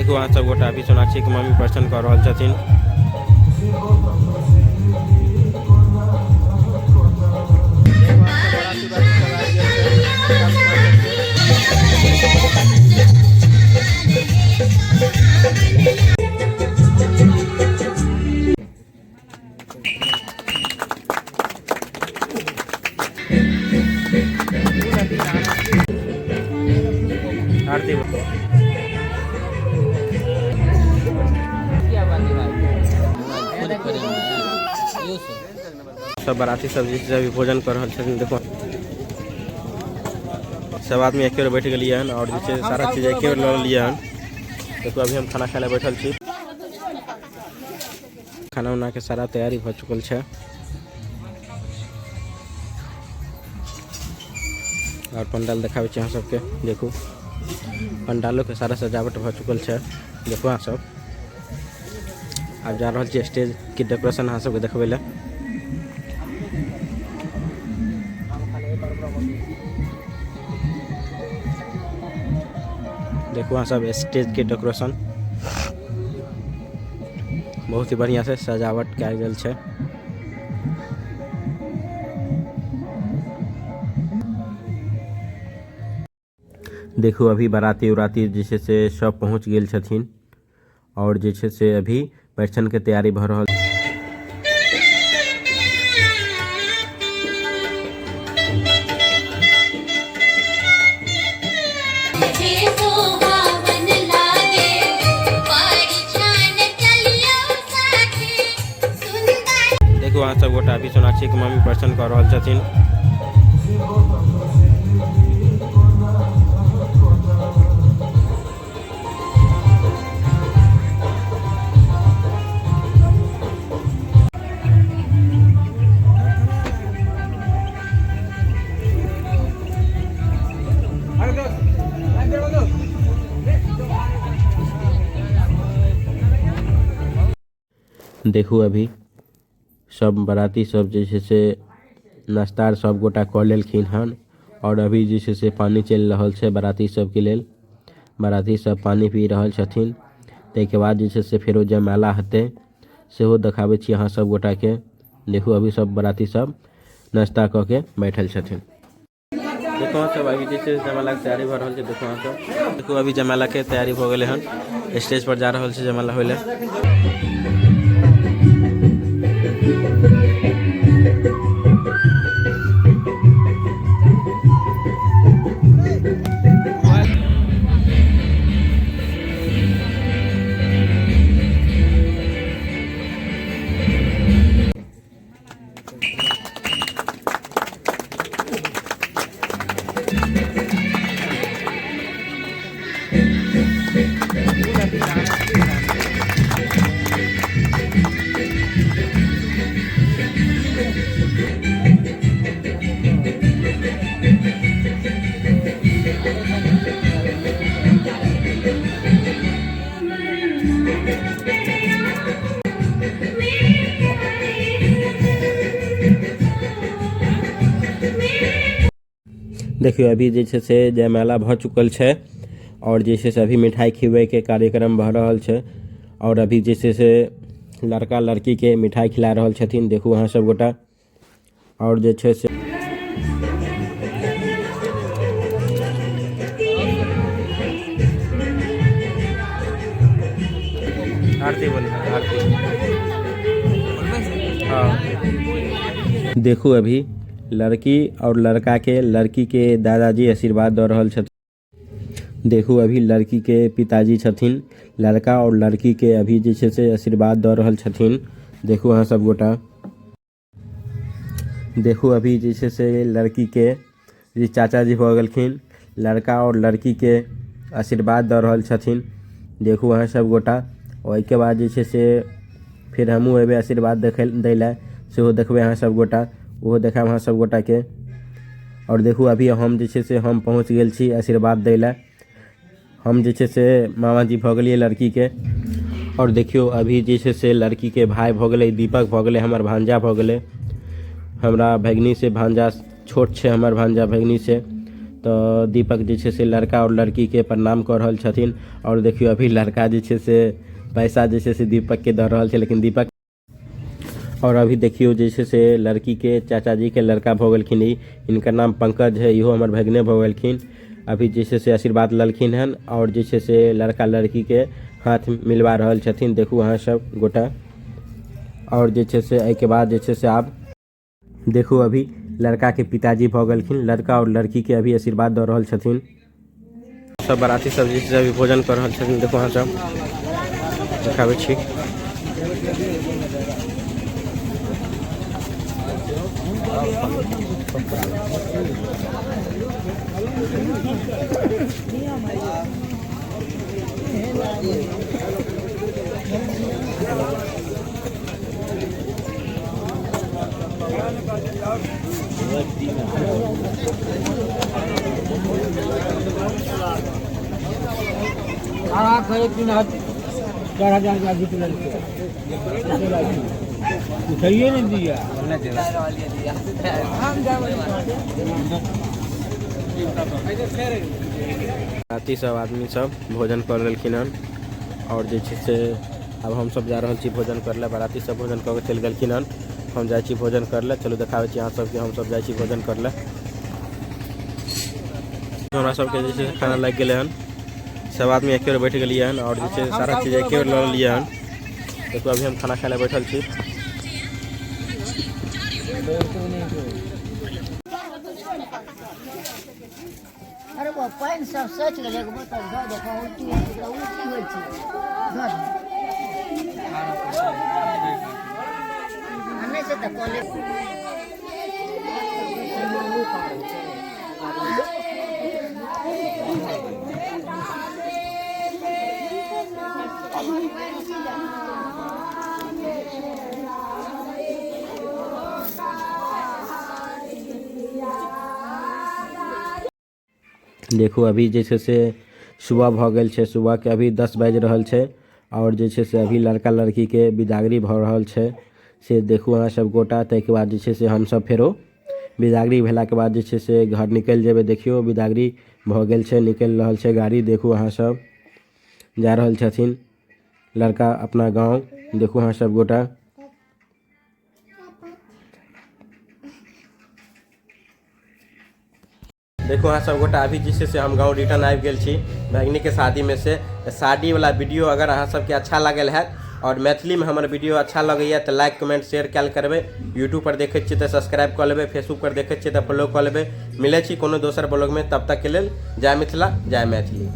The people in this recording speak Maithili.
देखू अहाँ सब गोटा अभी सोनाक्षी के मम्मी परिछन कऽ रहल छथिन। आरती। सब बाराती सब जे छै अभी भोजन कर रहल छथिन। देखो सब आदमी एके बेर बैठ गेलियै हन और जे छै सारा चीज एके बेर लऽ लेलियै हन। देखो अभी हम खाना खाय लए बैठल छी। खाना उना के सारा तैयारी भऽ चुकल छै और पंडाल देखाबै छी अहाँ सबके। देखू पंडालो के सारा सजावट भऽ चुकल छै। देखू अहाँ सब आब जा रहल छी स्टेज के डेकोरेशन अहाँ सबके देखबै लए। देखू अहाँ सब स्टेज के डेकोरेशन बहुत ही बढ़िया से सजावट कयल गेल छै। देखू अभी बाराती उराती जे छै से सब पहुँच गेल छथिन और जे छै से अभी परिछन के तैयारी भऽ रहल। देखू अहाँ सब गोटा अभी सोनाक्षी के मम्मी परिछन कऽ रहल छथिन। देखू अभी सब बाराती सब जे छै से नाश्ता आर सब गोटा कऽ लेलखिन हन और अभी जे छै से पानि चलि रहल छै बाराती सबके लेल। बाराती सब पानि पी रहल छथिन। ताहिके बाद जे छै से फेरो जयमाला हेतै सेहो देखाबै छी अहाँ सब गोटा के। देखू अभी सब बाराती सब नाश्ता कऽ के बैठल छथिन। देखो अहाँ सब अभी जे छै जयमाला के तैयारी भऽ रहल छै। देखो अहाँ सब, देखो अभी जयमाला के तैयारी भऽ गेलै हन। स्टेज पर जा रहल छै जयमाला होय लए। देखियौ अभी जे छै से जयमाला भऽ चुकल छै और जे छै से अभी मिठाई खिबै के कार्यक्रम भऽ रहल छै और अभी जे छै से लड़का लड़की के मिठाई खिला रहल छथिन। देखू अहाँ सब गोटा और जे छै से आरती बोली आरती। हाँ देखू अभी लड़की और लड़का के लड़की के दादाजी आशीर्वाद दऽ रहल छथिन। देखू अभी लड़की के पिताजी छथिन, लड़का और लड़की के अभी जे छै से आशीर्वाद दऽ रहल छथिन। देखू अहाँ सब गोटा। देखू अभी जे छै से लड़की के जे चाचा जी भऽ गेलखिन, लड़का और लड़की के आशीर्वाद दऽ रहल छथिन। देखू अहाँ सब गोटा। ओहिके बाद जे छै से फेर हमहूँ अयबै आशीर्वाद देखै दै लए, सेहो देखबै अहाँ सब गोटा, ओहो देखायब अहाँ सब गोटा के। आओर देखू अभी हम जे छै से हम पहुँच गेल छी आशीर्वाद दै लए। हम जे छै से मामाजी भऽ गेलियै लड़कीके। आओर देखियौ अभी जे छै से लड़कीके भाय भऽ गेलै दीपक भऽ गेलै, हमर भांजा भऽ गेलै। हमरा भगिनी से भांजा छोट छै, हमर भांजा भगिनी से, तऽ दीपक जे छै से लड़का आओर लड़कीके प्रणाम कऽ रहल छथिन। आओर देखियौ अभी लड़का जे छै से पैसा जे छै से दीपकके दऽ रहल छै, लेकिन दीपक आओर अभी देखियौ जे छै से लड़कीके चाचाजीके लड़का भऽ गेलखिन ई, हिनकर नाम पंकज है, इहो हमर भगिने भऽ गेलखिन। अभी जे छै से आशीर्वाद लेलखिन हन आओर जे छै से लड़का लड़कीके हाथ मिलवा रहल छथिन। देखू अहाँ सब गोटा। आओर जे छै से एहिके बाद जे छै से आब देखू अभी लड़काके पिताजी भऽ गेलखिन, लड़का आओर लड़कीके अभी आशीर्वाद दऽ रहल छथिन। सब बाराती सब जे छै अभी भोजन कऽ रहल छथिन। देखू अहाँ सब, देखाबै छी। 4000 रुपया जीत लेलकै, उठाइए नहीं दिया। बाराती सब आदमी सब भोजन कर लेलखिन हन आओर जे छै से आब हमसब जा रहल छी भोजन करै लए। बाराती सब भोजन कऽ के चलि गेलखिन हन, हम जाइ छी भोजन करै लए। चलू देखाबै छी अहाँ सबके, हमसब जाइ छी भोजन करै लए। हमरा सबके जे छै से खाना लागि गेलै हन, सब आदमी एके बेर बैठ गेलियै हन आओर जे छै सारा चीज एके बेर लऽ लेलियै हन। देखू अभी हम खाना खाय लए बैठल छी। अरे वो पानि सब सचि गेलै, एक बोतल दऽ देखो, उल्टी उल्टी होइ छै, दऽ दे। आ नहि छै तऽ कॉलेज। देखू अभी जे छै से सुबह भऽ गेल छै, सुबहके अभी 10 बाजि रहल छै आओर जे छै से अभी लड़का लड़कीके बिदागरी भऽ रहल छै, से देखू अहाँ सब गोटा। ताहिके बाद जे छै से हमसब फेरो बिदागरी भेलाके बाद जे छै से घर निकलि जेबै। देखियौ बिदागरी भऽ गेल छै, निकलि रहल छै गाड़ी। देखू अहाँ सब जा रहल छथिन लड़का अपना गाँव। देखू अहाँ सब गोटा। देखू अहाँ सब गोटा अभी जे छै से हम गाँव रिटर्न आबि गेल छी भगिनीके शादीमे से। शादीवला वीडियो अगर अहाँ सबके अच्छा लागल हैत आओर मैथिलीमे हमर वीडियो अच्छा लगैए तऽ लाइक कमेंट शेयर कयल करबै। यूट्यूब पर देखै छियै तऽ सब्सक्राइब कऽ लेबै, फेसबुक पर देखै छियै तऽ फॉलो कऽ लेबै। मिलै छी कोनो दोसर ब्लॉगमे, तब तकके लेल जय मिथिला जय मैथिली।